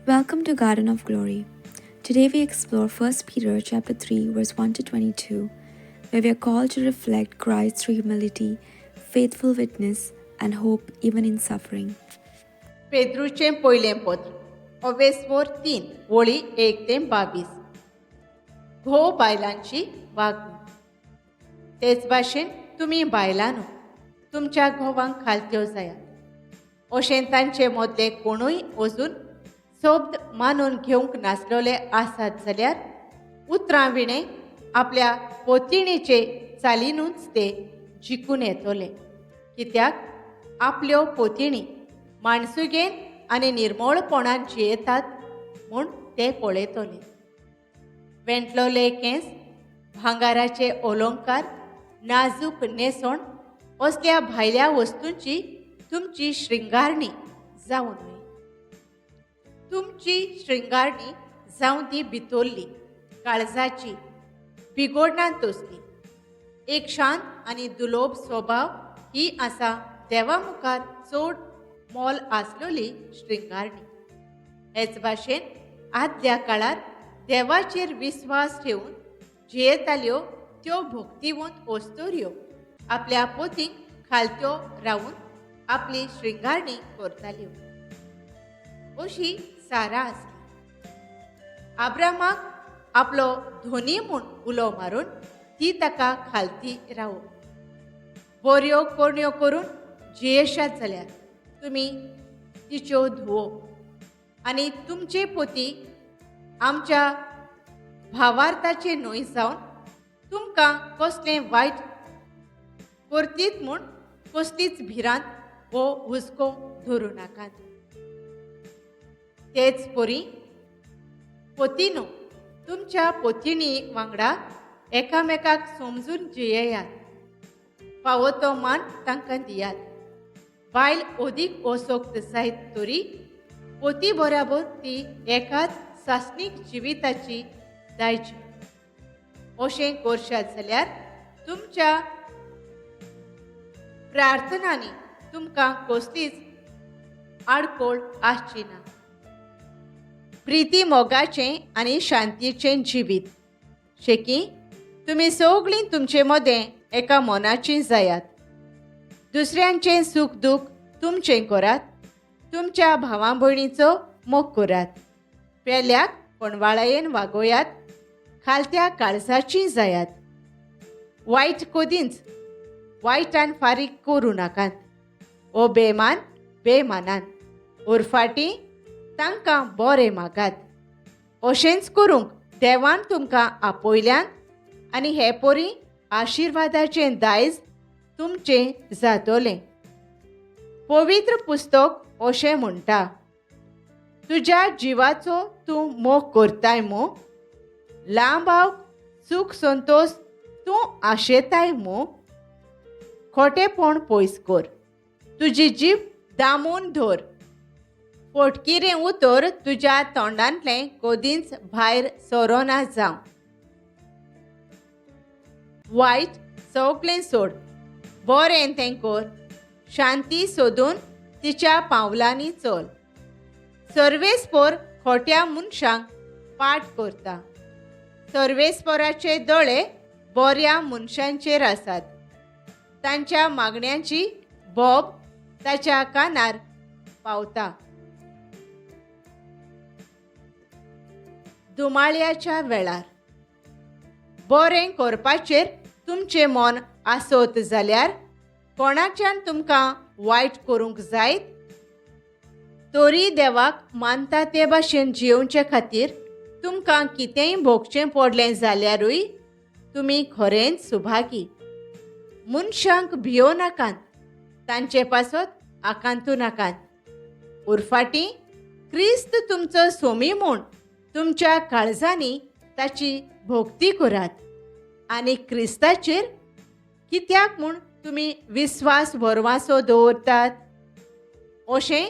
Welcome to Garden of Glory. Today we explore 1 Peter chapter 3 verse 1 to 22, where we are called to reflect Christ through humility, faithful witness, and hope even in suffering. पेद्रूचें पयलें पत्र अवेस्वोर 3 वळी 1 ते 22. घोव बायलांची वागणूक. तेच भाशेन तुमी बायलांनो तुमच्या घोवांक खालत्यो जायात, अशें तांचे मदले कोणूय अजून शब्द मानून घेवंक नासलेले आसात जाल्यार उतरां विणें आपल्या पोतिणेचे चालिनूच ते जिखून येतले. कित्याक आपल्यो पोतिणी माणसुगेन आनी निर्मळपणान जियेतात म्हूण ते पळयतले. वेंटलोले केंस, भांगाराचे अलंकार, नाजूक न्हेसण असल्या भायल्या वस्तूंची तुमची श्रृंगारणी जावं न्हय. तुमची श्रृंगारणी जावं ती भितरली काळजाची बिगोडणान तसली. एक शांत आनी दुलोब स्वभाव ही आसा देवा मुखार चड मोल आसलेली श्रृंगारणी. हेच भाशेन आदल्या काळार देवाचेर विस्वास ठेवून जियेताल्यो त्यो भक्तिवंत अस्तुऱ्यो आपल्या पोतींक खालत्यो रावून आपली श्रृंगारणी करताल्यो. अशी सारा आसली. आब्रामाक आपलो धोनी म्हूण उलो मारून ती ताका खालती रावो. बऱ्यो करण्यो करून जियेशात जाल्यार तुमी तिच्यो धुवो आनी तुमचे पोती आमच्या भावार्थाचे न्हय जावन तुमकां कसलें वायट करतीत म्हूण कसलीच भिरांत वो हुस्को धरूं नाकात. तेच परी पोतीनो तुमच्या पोतिणी वांगडा एकामेकाक समजून जियेयात, फावो तो मान तांकां दियात. बायल अदीक असक्त जायत तरी पोती बराबर ती एकाच सासणीक जिविताची दायची. अशें करशात जाल्यार तुमच्या प्रार्थनांनी तुमकां कसलीच आडखळ आसची ना. प्रिती मोगाचें आनी शांतीचें जिवीत शेकी तुमी सगळीं तुमचे मदें एका मनाचीं जायात. दुसऱ्यांचें सूख दूख तुमचें करात, तुमच्या भावां भयणीचो मोग करात, पेल्याक कोणवाळायेन वागोयात, खालत्या काळजाचीं जायात. वायट कदींच वायटान फारीक करूं नाकात ओ बेमान बेमानान, उरफाटी तांकां बरें मागात. अशेंच करूंक देवान तुमकां आपयल्यान आनी हे परी आशिर्वादाचें दायज तुमचें जातलें. पवित्र पुस्तक अशें म्हणटा, तुज्या जिवाचो तूं मोग करताय मू, लांब सूख संतोश तूं आशेताय मू, खोटेपण पयस कर, तुजी जीब दामून धर, फोटकिरें उतर तुज्या तोंडांतलें कदींच भायर सरोना जावं. वायट सगळें सोड, बरें तें कर, शांती सोदून तिच्या पावलांनी चल. सर्वेस्पोर खोट्या मनशांक पाठ करता, सर्वेस्पोराचे दोळे बऱ्या मनशांचेर आसात, तांच्या मागण्यांची बोब ताच्या कानार पावता. दुमाळ्याच्या वेळार बरें करपाचेर तुमचें मन आसत जाल्यार कोणाच्यान तुमकां वायट करूंक जायत तरी देवाक मानता ते भाशेन जियोवचे खातीर तुमकां कितेंय भोगचें पडलें जाल्यारूय तुमी खरेंच सुभागी. मनशांक भियो नाकात, तांचे पासत आकांतू नाकात. उरफाटी क्रिस्त तुमचो सोमी म्हूण तुमच्या काळजांनी ताची भक्ती करात आनी क्रिस्ताचेर कित्याक म्हूण तुमी विस्वास भरवासो दवरतात. अशें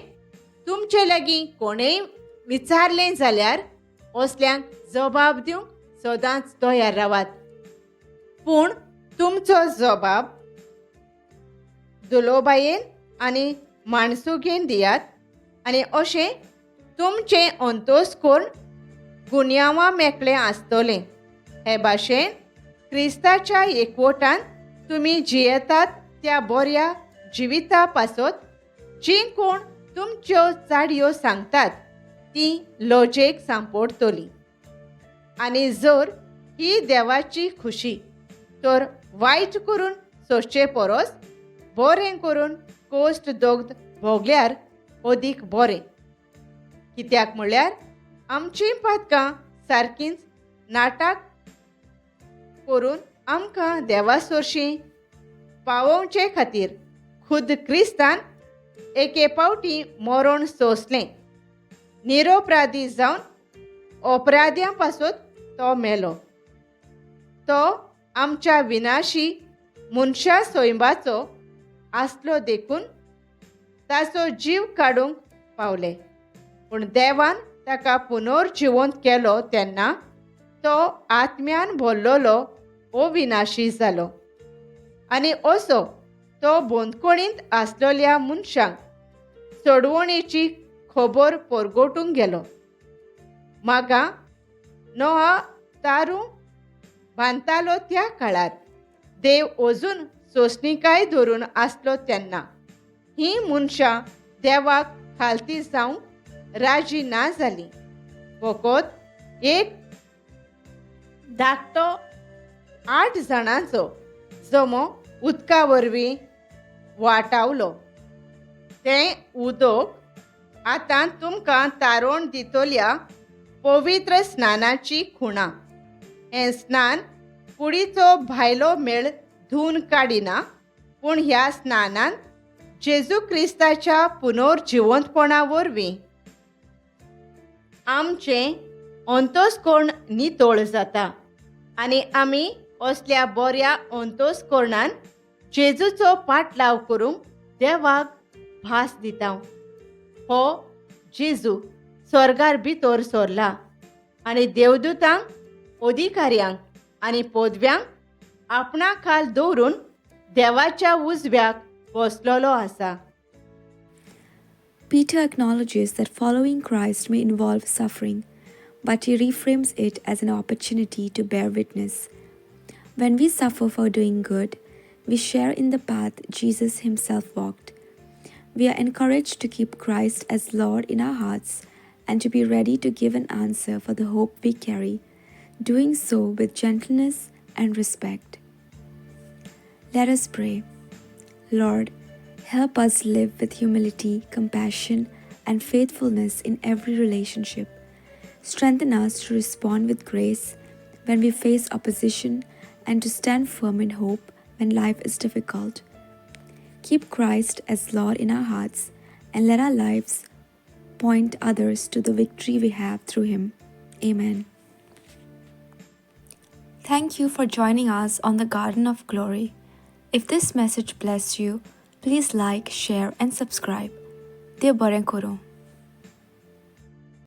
तुमचे लागीं कोणेय विचारलें जाल्यार असल्यांक जबाब दिवंक सदांच तयार रावात. पूण तुमचो जबाब दुलोबायेन आनी माणसुगेन दियात आनी अशें तुमचें अंतस्कर्ण गुन्यांवां मेकळें आसतलें. हे भाशेन क्रिस्ताच्या एकवटान तुमी जियेतात त्या बऱ्या जिविता पासत जीं कोण तुमच्यो चाडयो सांगतात ती लजेक सांपडटली. आनी जर ही देवाची खुशी तर वायट करून सोंसचे परस बरें करून कोश्ट दोग्ध भोगल्यार अदीक बरें. कित्याक म्हळ्यार आमचीं पातकां सारकींच नाटक करून आमकां देवा सरशीं पावोवचे खातीर खुद क्रिस्तान एके पावटी मरण सोंसलें. निरोपराधी जावन अपराध्यां पासत तो मेलो. तो आमच्या विनाशी मनशा सैंबाचो आसलो देखून ताचो जीव काडूंक पावले, पूण देवान ताका पुनर्जिवंत केलो तेन्ना तो आत्म्यान भरलेलो अविनाशी जालो आनी असो तो बंदखणींत आसलेल्या मनशांक सोडवणेची खबर परगटूंक गेलो. म्हाका नोआ तारू बांदतालो त्या काळार देव अजून सोंसणीकाय धरून आसलो तेन्ना हीं मनशां देवाक खालती जावंक राजी ना जालीं. फकत एक धाकटो 8 जाणांचो जमो उदका वरवीं वाटावलो. तें उदक आतां तुमकां तारोण दितल्या पवित्र स्नानाची खुणा. हें स्नान कुडीचो भायलो मेळ धुवन काडिना, पूण ह्या स्नानान जेजू क्रिस्ताच्या पुनर्जिवंतपणा वरवीं आमचें अंतस्कर्ण नितळ जाता आनी आमी असल्या बऱ्या अंतस्कर्णान जेजूचो पाटलाव करूंक देवाक भास दिता. हो जेजू स्वर्गार भितर सरला आनी देवदूतांक, अधिकाऱ्यांक आनी पदव्यांक आपणा खाल दवरून देवाच्या उजव्याक बसलेलो आसा. Peter acknowledges that following Christ may involve suffering, but he reframes it as an opportunity to bear witness. When we suffer for doing good, we share in the path Jesus himself walked. We are encouraged to keep Christ as Lord in our hearts and to be ready to give an answer for the hope we carry, doing so with gentleness and respect. Let us pray. Lord, help us live with humility, compassion, and faithfulness in every relationship. Strengthen us to respond with grace when we face opposition and to stand firm in hope when life is difficult. Keep Christ as Lord in our hearts and let our lives point others to the victory we have through Him. Amen. Thank you for joining us on the Garden of Glory. If this message blessed you, please like, share, and subscribe. देव बरें करूं.